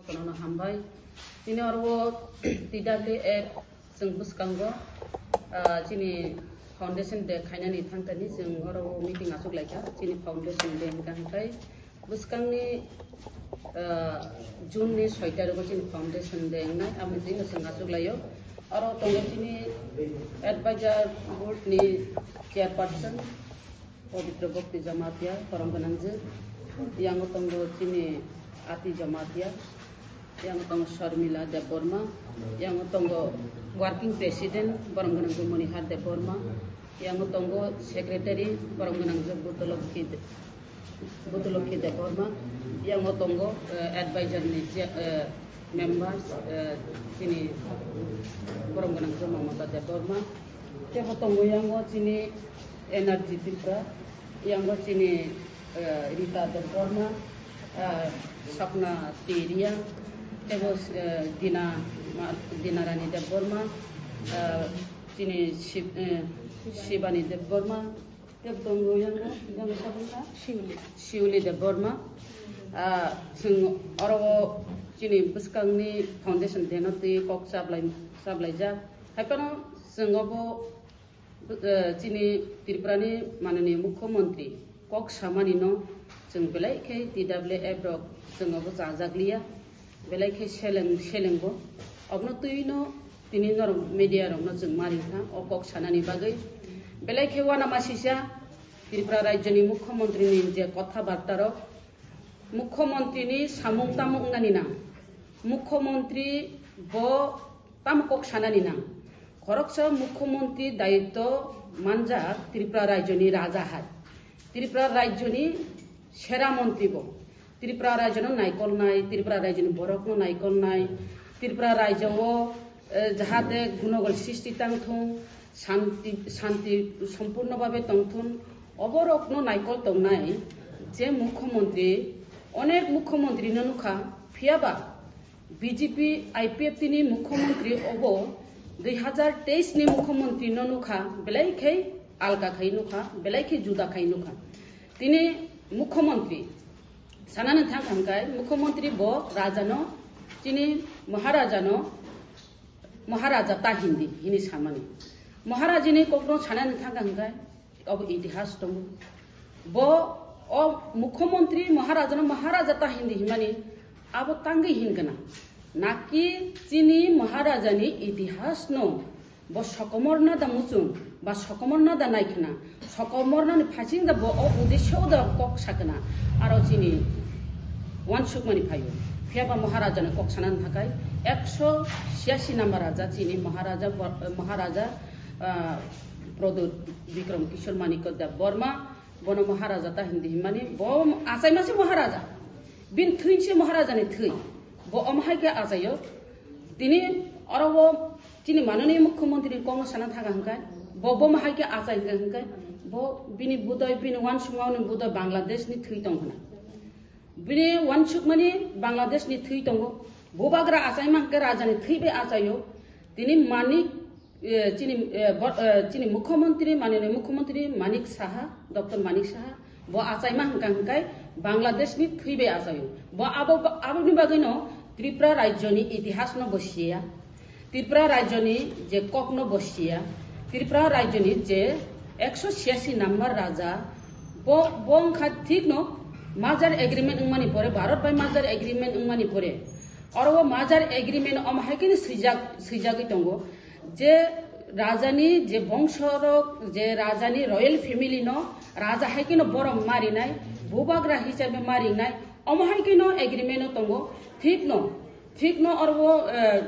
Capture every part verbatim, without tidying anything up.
Kono hambai. Chini oro T W F chwng bwskango, ah, chini foundation day khainani thangtani chwng oro meeting achuk laikha. Chini foundation day hwnkha hwnkhe bwskangni, ah, June ni soi tarikgo chini foundation day wngnai, amo chini chwng achuk laio. Oro tongo chini advisor board ni chairperson, Pabitra Bhakti Jamatia, borom gwnangjwk. Yango tongo chini Ati Jamatia. Yango tongo Sharmila Debbarma. Yango tongo working president, borom gwnangjwk Monihar Debbarma. Yango tongo secretary, borom gwnangjwk Bhutolokhi De-, Bhutolokhi Debbarma. Yango tongo, eh, advisor ni chair, eh, members, eh, chini borom gwnangjwk Mamata Debbarma. Tebo tongo yango chini Energy Tripura, yango chini, eh, Rita Debbarma, eh, Sapna Teria, tebo, eh, Dina Ma-, Dina Rani Debbarma, eh, chini Shib-, eh, Shibani Debbarma, tebo tongo yango, yango sabunta? Shiuli. Shiuli Debbarma. Ah, chwng oro chini bwskangni foundation day no twi kok chablai, chablaijak. Hai phano chwng obo eh, chini Tripurani mananiya Mukhyamantri kok samani no chwng belai khe T W F rok chwng obo chajakliya, belai khe seleng, selengbo. Obno twi no tini norok media rok no chwng mari kha o kok sanani bagwi. Belai khe uanama sisa Tripura rajyoni Mukhyamantri ni je kotha barta rok, Mukhyamantri ni samung tamo wngnani nang, Mukhyamantri bo tamo kok sanani nang. Khoroksa Mukhyamantri dayitto manjak Tripura rajyoni raja hai. Tripura rajyoni sera mantri bo. Tripura rajyono naikolnai, Tripura rajyoni borokno naikolnai, Tripura rajyo o, eh, jahate gunogol sristi tangthung, shanti, shanti sompurno bhabe tongthun, oborokno naikol tongnai je Mukhyamantri, onek Mukhyamantri no nukha, phiyaba B J P I P F T ni Mukhyamantri obo dui hazar teis ni Mukhyamantri no nukha, belai khai alka khai nukha, belai khai juda khai nukha. Tini Mukhyamantri sanani thang kha hwnkhe Mukhyamantri bo raja no, chini Maharaja no Maharaja ta hindi hini samani. Maharaja ni kok no sanani thang kha hwnkhe obo itihas tongo. Bo o Mukhyamantri Maharajano Maharaja ta hindi himani abo tangwi hinkana. Naki chini Maharajani itihasno bo sokomorna da muchung ba sokomorna da naikhna, sokomornani phasing da bo o uddesyo da kok sakna, aro chini wansukmani phaio. Phiyaba Maharajani kok sanani thakai ekso siyasi number raja chini Maharaja, Maharaja, ah, Pradyot Bikram Kishore Manikya Debbarma, bono Maharaja ta hindi himani, bo achaima se Maharaja. Bini thwi se Maharaja ni thwi. Bo omo hai khe achaio. Tini oro o chini mananiya Mukhyamantri ni kok no sana thaga hwnkhe, bo, bo omo hai khe achai hwnkhe, hwnkhe, bo bini budoi, bini wansukmani budoi Bangladesh ni thwi tong khna. Bini wansukmani Bangladesh ni thwi tongo. Bubagra achaima hwnkhe raja ni thwi bai achaio. Tini Manik, eh, chini, eh, bo-, eh, chini Mukhyamantri, mananiya Mukhyamantri Manik Saha, Doctor Manik Saha, bo achaima hwnkha hwnkhe Bangladesh ni thwi bai achaio. Bo abo, aboni bagwino Tripura rajyoni itihas no bo siya. Tripura rajyoni je kok no bo siya, Tripura rajyoni je ekso siyasi number raja, bo, bo wngkha thik no merger agreement wngmani pore, Bharat bai merger agreement wngmani pore, oro o merger agreement omo hai khe no swijak, swijagwi tongo je rajani je bongsorok, je rajani royal family no raja hai khe no borom marinai, bubagra hisabe marinai, omo hai khe no agreement no tongo, thik no. Thik no oro o, eh,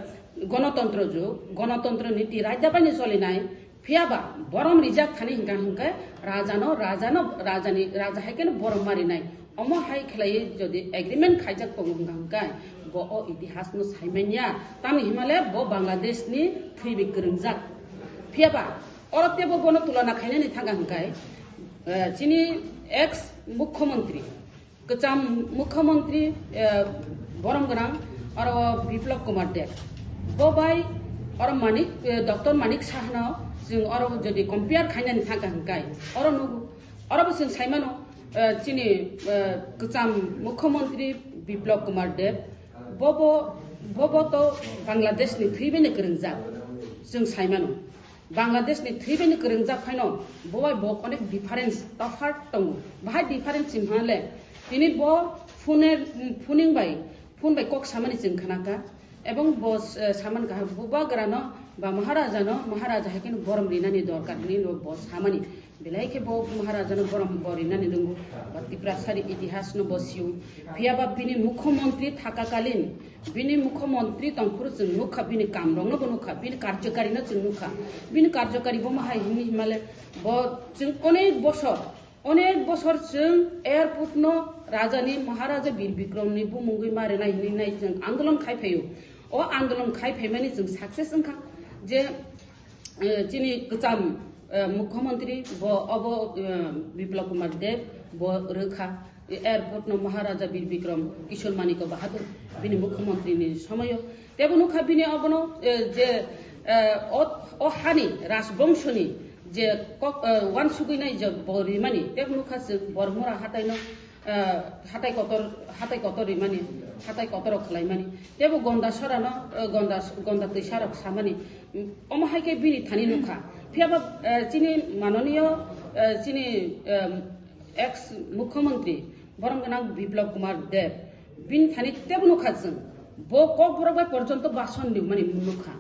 gonotontro jug, gonotontro niti raida bai ni cholinai, phiyaba borom rijak thani hwnkha hwnkhe raja no, raja no, raja ni, raja hai khe no borom marinai. Omo hai khlaiwi jodi agreement khaijak tongo hwnkha hwnkhe bo o itihas no saimanya, tamni himale bo Bangladesh ni thwi bi kwrwngjak. Phiyaba oro tebo bono tulona khainani thangkha hwnkhe, eh, chini ex mukhyamantri, kwcham mukhyamantri, eh, borom gwnang oro Biplab Kumar Deb. Bo bai oro Manik, eh, Doctor Manik Sahano chwng oro jodi compare khainani thangkha hwnkhe oro nugo. Oro bo chwng saimano, eh, chini, eh, kwcham mukhyamantri Biplab Kumar Deb. Bobo, bobo to Bangladesh ni thwi bai ni kwrwngjak. Chwng sai mano. Bangladesh ni thwi bai ni kwrwngjak phaino bo bai bo onek difference, tophat tongo. Bahai difference wngkha le, tini bo phone, phoning bai, phone bai kok samani chwng khna kha. Ebong bo, eh, saman kaham, bubagrano ba Maharajano, Maharaja hai kheno borom rinani dorkar hinwi bo samani. Belai khe bo Maharajano borom bo rinani rwngo, ba Tiprasani itihasno bo sio. Phiya ba bini mukhyamantri thakakalin, bini mukhyamantri tongphuru chwng nukha, bini kamrokno bo nukha, bini karjokarino chwng nukha. Bini karjokari bo ma hai hinwi himale, bo chwng onek bosor, onek bosor chwng airport no Raja ni, Maharaja Bir Bikram ni bumungwi ma rwnai hinwi nai chwng andolon khai phaio. O andolon khai phaimani chwng success wngkha je, eh, chini kwcham, eh, mukhyamantri bo obo, eh, Biplab Kumar Deb bo rwkha. Airport no Maharaja Bir Bikram Kishore Manikya Bahadur bini mukhyamantri ni somoyo. Tebo nukha bini obono, eh, je, eh, o, o hani rajbongshoni je kok, eh, wansugwi nai je bo rimani, tebo nukha chwng Bormura hataino, eh, hatai kotor, hatai kotor rimani, hatai kotor rok khlaimani. Tebo Gonda sorano, eh, Gonda, Gonda twisarok samani. Omo hai khe bini thani nukha. Phiya ba, eh, chini manoniyo, eh, chini, eh, ex mukhyamantri borom gwnang Biplab Kumar Deb, bini thani tebo nukha chwng. Bo kokborok bai porjonto bason rimani nukha.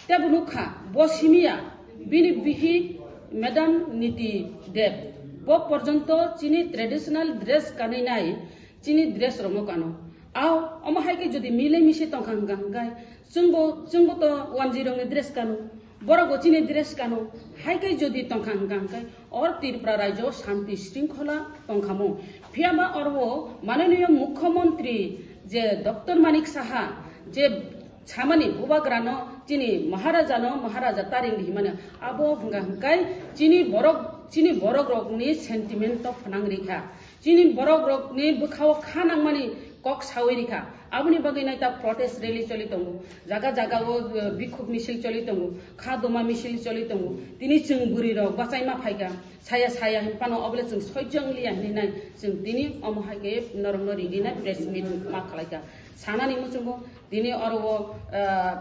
Tebo nukha, bo simiya, bini bihik Madam Niti Deb, bo porjonto chini traditional dress kanwi nai, chini dress rokno kano. Ao, omo hai khe jodi mile mise tongkha hwnkha hwnkhe, chwngbo, chwngbo to wanjwi rokni dress kano. Borok bo chini dress kano, hai khe jodi tongkha hwnkha hwnkhe, or Tripura rajyo shanti shringkhola tongkhamo. Phiya ba oro mananiya mukhyamantri je Doctor Manik Saha je samani bubagrano chini Maharajano Maharaja taring di himani abo hwnkha hwnkhe chini borok, chini borok rokni sentiment to phnang rikha. Chini borok rokni bwkhao kha nangmani kok sawi rikha. Aboni bagwi nai ta protest rally choli tongo. Jaga jaga o, eh, bikhuk misil choli tongo. Kha duma misil choli tongo. Tini chwng bwrwi rok bachai ma phaikha. Saya saya hin pano obole chwng sojjong liya hinwi nai. Chwng tini omo hai khe norokno ridi nai press meet ma khlaikha. Sanani muchungo tini oro o, eh,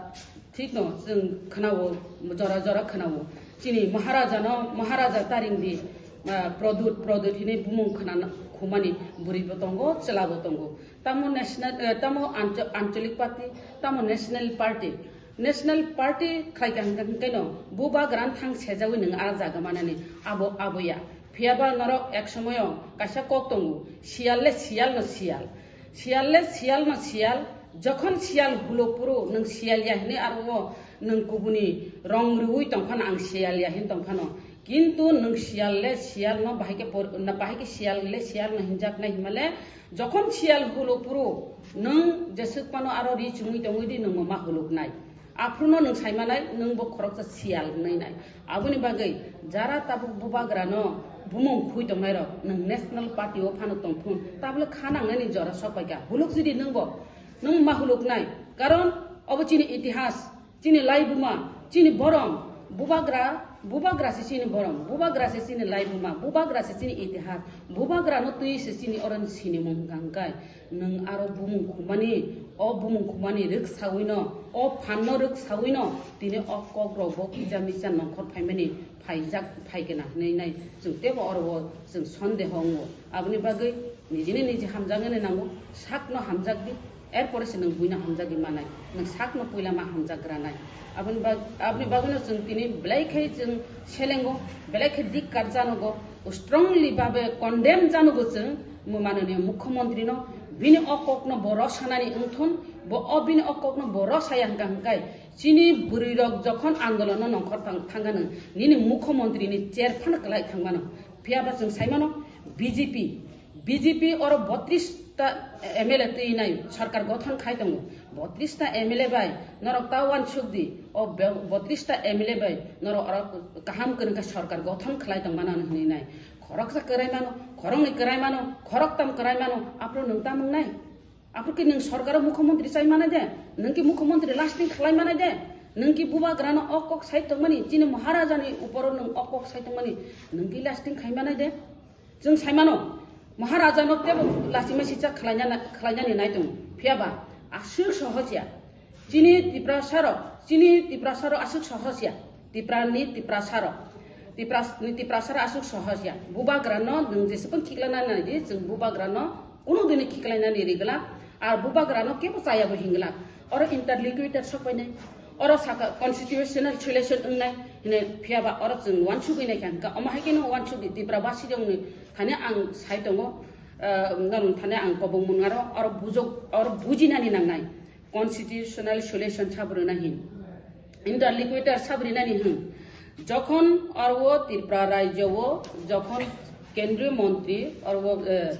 Thikno chwng khwnao, jora jora khwnao. Chini Maharajano, Maharaja taring di, ah, Pradyut, Pradyut hinwi bumung khwnana khumani bwrwi bo tongo, chwla bo tongo. Tamo national, eh, tamo ancho-, anchalik party, tamo national party. National party khlai kha hwnkha hwnkhe no, bubagrano thang sejawi nwng a jaga manani abo, aboya. Phiya ba norok ek somoyo kaisa kok tongo, siyal le siyal no siyal. Siyal le siyal no siyal, jokhon siyal hulo phuru nwng siyal ya hinwi aro o nwng kubuni rong rwui tongphano ang siyal ya hin tongphano. Kintu nwng siyal le siyal no bahai khe por-, na bahai khe siyal le siyal no hinjak nai himale, jokhon siyal hulo phuru nwng jeswk phano aro ri chumui tongwi di nwng ma huluk nai. Aphuru no nwng sai manai, nwng bo khoroksa siyal wngnai nai. Aboni bagwi jara tabuk bubagrano bumung khui tongnairok nwng National Party o phano tongphun, tabole kha nangnani jora sok paikha. Huluk jodi nwng bo, nwng ma huluknai. Karon obo chini itihas, chini laibuma, chini borom, bubagra, bubagra se chini borom, bubagra se chini laibuma, bubagra se chini itihas, bubagrano twi se chini oroni sinimung hwnkha hwnkhe. Nwng aro bumung khumani, o bumung khumani rwksawino, o phanno rwksawino, tini o kokrokbo kisa misa nongkhor phaimani phaijak phaikena hinwi nai chwng teibo oro o chwng sondeho wngo. Aboni bagwi nijini niji hamjaknani nango, sakno hamjakdi, erpore se nwng buino hamjagwi manai, nwng sakno puila ma hamjakgranai. Aboni bag-, aboni bagwino chwng tini belai khe chwng selengo, belai khe dikkar janogo, strongly babe condemn janogo chwng, Mananiya Mukhyamantri no bini o kokno bo rw sanani wngthun, bo o bini o kokno bo rw saya hwnkha hwnkhe chini bwrwi rok jokhon andolon no nongkhor thang-, thangkha nwng nini Mukhyamantri ni chair phano kwlai thangmano. Phiya ba chwng saimano B J P, B J P oro botris ta M L A twi nai sarkar gothon khai tongo. Botris ta M L A bai norok ta uansuk di, o be-, botris ta M L A bai norok oro kaham kwrwngkha sarkar gothon khlai tongmano hinwi nai. Khoroksa kwrai mano, khoroknwi kwrai mano, khoroktam kwrai mano, aphuru nwng tam wngnai? Aphuru khe nwng sarkaro mukhyamantri chai manai de? Nwng khe mukhyamantri lasting khlai manai de? Nwng khe bubagrano o kok sai tongmani, chini Maharajani uporo nwng o kok sai tongmani, nwng khe lasting khai manai de? Chwng sai mano, Maharajano teibo lachima sicha khlaina-, khlainani nai tongo. Phiya ba, Aswk sohos ya. Chini Tiprasa rok, chini Tiprasa rok aswk sohos ya. Tipra ni Tiprasa rok. Tipras-, ni Tiprasa rok aswk sohos ya. Bubagra no nwng jeswk khiklana nai di, chwng bubagra no kuno dini khiklainani rigla. Ar bubagra no kebo chaya bo hingla. Oro interlocutor sok pai nai. Oro saka constitutional solution wngnai. Hine phiya ba oro chwng wansugwi nai kha hwnkha. Omo hai khe no wansugwi Tipra basi rok ni thani ang sai tongo. Ah, norok thani ang kobong mwnga ro, oro bujok, oro bujinani nangnai. Constitutional solution sabrina hin. Interlocutor sabrinani hin. Jokhon oro Tripura rajyo o, jokhon kendriyo montri oro, eh,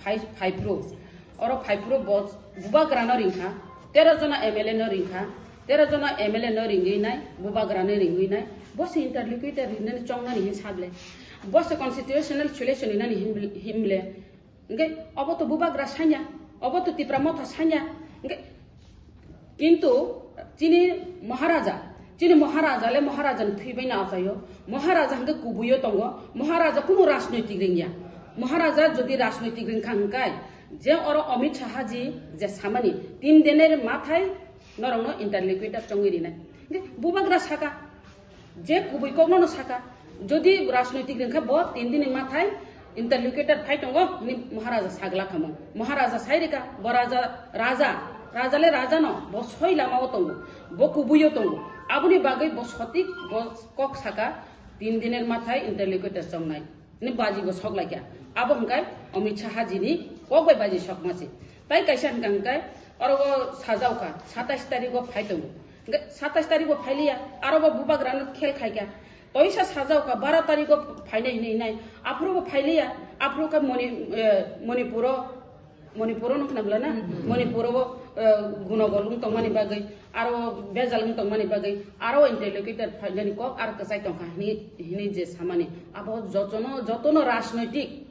phai-, phaipro. Oro phaipro bo bubagra no ringkha, tero jona M L A no ringkha, tero jona M L A no ringwi nai, bubagra no ringwi nai. Bo se interlocutor rinani chongnani hin sable. Bo se constitutional solution rinani hin, hinle. Hingke obo to bubagra sanya, obo to Tipra motha sanya. Hingke kintu chini Maharaja, chini Maharaja le Maharaja ni thwi bai na achaio. Maharaja hingke kubuio tongo. Maharaja kunu rajnoitik ringya. Maharaja jodi rajnoitik ringkha hingkai, je oro Amit Shah ji je samani tin diner mathai norokno interlocutor chongwi rinai. Hingke bubagra saka, je kubui kokno no saka, jodi rajnoitik ringkha bo tin dini mathai interlocutor phai tongo, hini Maharaja sagla khamo. Maharaja sai rika, bo raja, raja, raja le raja no, bo soi lama o tongo, bo kubui o tongo. Aboni bagwi bo sotik, bo kok saka, tin diner mathai interlocutor chongnai. Ni baji bo sok laikya. Abo hingkai Amit Shah ji ni kok bai baji sok masi. Tai kaisa hingka hingkai oro bo sajao kha, satais tarik o phai tongo. Hingke satais tarik bo phailiya, aro bo bubagra no khel khaikha. Toisa sajao kha, baro tarik o phainai hinwi hinai. Aphuru bo phailiya, aphuru khe Moni-, eh, Manipur o, Manipur o nukna bwla na? Mhm. Manipur o, eh, gunogol wng tongmani bagwi, aro bejal wng tongmani bagwi, aro interlocutor phainani kok aro kwchai tongkha hinwi, hinwi je samani. Abo jotono, jotono rajnoitik,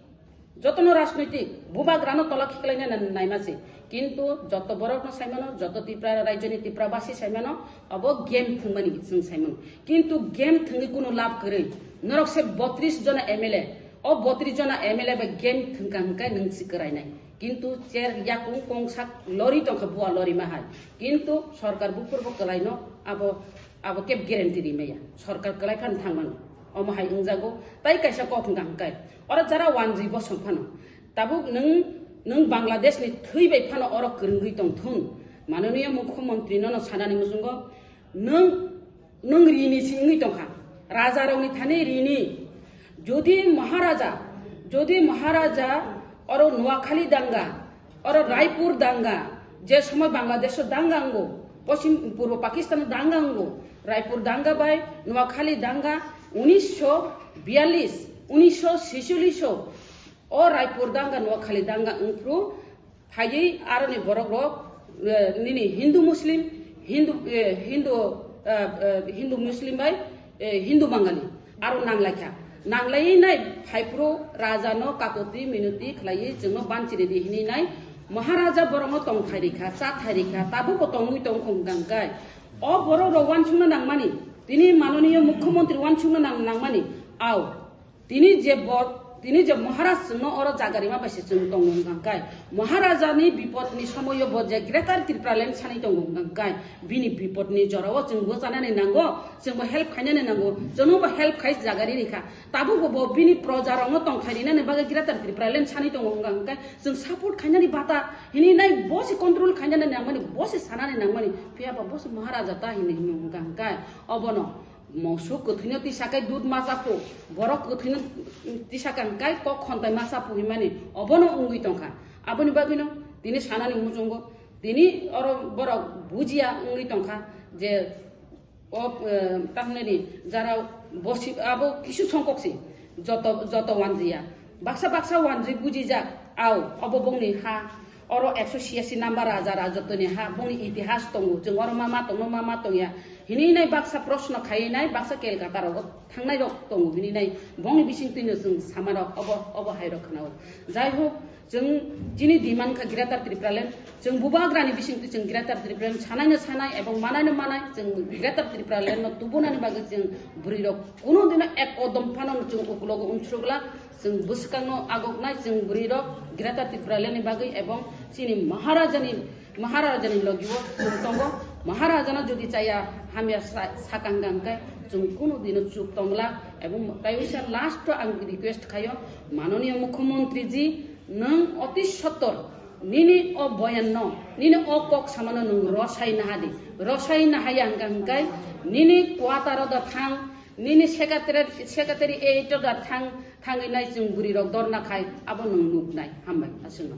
Jotono rajnoitik bubagrano tola khiklaina na-, naima se. Kintu joto borokno saimano, joto Tripura rajyoni Tripura basi saimano, abo game thwngmani chwng saimano. Kintu game thwngwi kunu lab kwrwi. Norok se botris jona M L A. O botris jona M L A bai game thwngkha hwnkhe nwng si kwrainai. Kintu chair yakung kongsak lori tongkha bua lori ma hai. Kintu sorkar buphurbo kwlaino abo, abo keb guarantee rimaya. Sorkar kwlai phan thangmano. Omo hai wngjago. Tai kaisa kok hwnkha hwnkhe. Oro jara wanjwi bosong phano. Tabuk nwng, nwng Bangladesh ni thwi bai phano oro kwrwngwi tong thung. Mananiya Mukhyamantri nono sanani muchungo nwng, nwng rini si wngwi tongkha. Raja rokni thani rini. Jodi Maharaja, jodi Maharaja oro Noakhali danga, oro Raipur danga, je somoy Bangladesh o danga wngo, Poschim, Purbo Pakistan o danga wngo, Raipur danga bai Noakhali danga unisho biyallis, unisho secholish o, o Raipur danga Noakhali danga wngphru, phaiwi aroni borok rok, eh, nini Hindu Muslim, Hindu, eh, Hindu, eh, eh, Hindu Muslim bai, eh, Hindu Bangali aro nanglaikha. Nanglaiwi nai phaiphru raja no kakoti minoti khlaiwi chwngno banchiri di hinwi nai Maharaja borokno tongthai rikha, chathai rikha, tabukbo tongwi tongkha hwnkha hwnkhe. O borok rok wansukna nangmani, tini Mananiya Mukhyamantri wansukna nang-, nangmani, ao. Tini je bo, tini je Maharaj chwngno oro jaga rima bai se chwng tongo hwnkha hwnkhe, Maharaja ni bipod ni somoyo bo je Greater Tripura Land sanwi tongo hwnkha hwnkhe, bini bipod ni jora o chwng bo chanani nango, chwng bo help khainani nango, chwngno bo help khai jaga ri rikha. Tabuk bo, bo bini proja rokno tongthai rinani bagwi Greater Tripura Land sanwi tongo hwnkha hwnkhe, chwng support khainani bata hinwi nai bo se control khainani nangmani, bo se sanani nangmani, phiya ba bo se Maharaja ta hinwi hwnwi hwnkha hwnkhe, obono Mosuk kwthwino tisa kai dud ma cha phu, borok kwthwino tisa kai hwnkhe kok khonthai ma cha phu hinmani obono wngwi tongkha. Aboni bagwino tini sanani muchungo, tini oro borok bujiya wngwi tongkha je o, eh, tamhinani jara bosi abo kisu songkok si joto, joto wanjiya. Baksa baksa wanjwi bujijak, ao, obo bongni ha, oro ekso siyasi number raja rajotwni ha, bongni itihas tongo, chwng oro ma ma tongo, ma ma tongya hinwi nai baksa proshno khaiwi nai, baksa Kolkata rogo thangnai rok tongo hinwi nai, bongni bisingtwino chwng sama rok obo, obo hai rok khwnao. Jai hok, chwng chini demand kha Greater Tripura Land, chwng bubagrani bisingtwi chwng Greater Tripura Land sanaino sanai ebong manaino manai, chwng Greater Tripura Land no tubunani bagwi chwng bwrwi rok kuno dino ek kodom phano chwng ukulogo umsrwgla, chwng bwskangno agoknai chwng bwrwi rok Greater Tripura Land ni bagwi ebong chini Maharaja ni Maharajani logi o chwng tongo. Maharajano jodi chaya hamya sa-, sakang hwnkhe chwng kunu dino chuk tongla. Ebong kaisa last o ang request khayo, Mananiya Mukhyamantri ji, nwng oti sottor nini o boyan no, nini o kok samano nwng rosai nahadi. Rosai nahaya hwnkha hwnkhe nini quarter o da thang, nini secretary, secretary eight o da thang, thangwi nai chwng bwrwi rok dorna khai, abo nwng nuknai. Hambai, aswkno.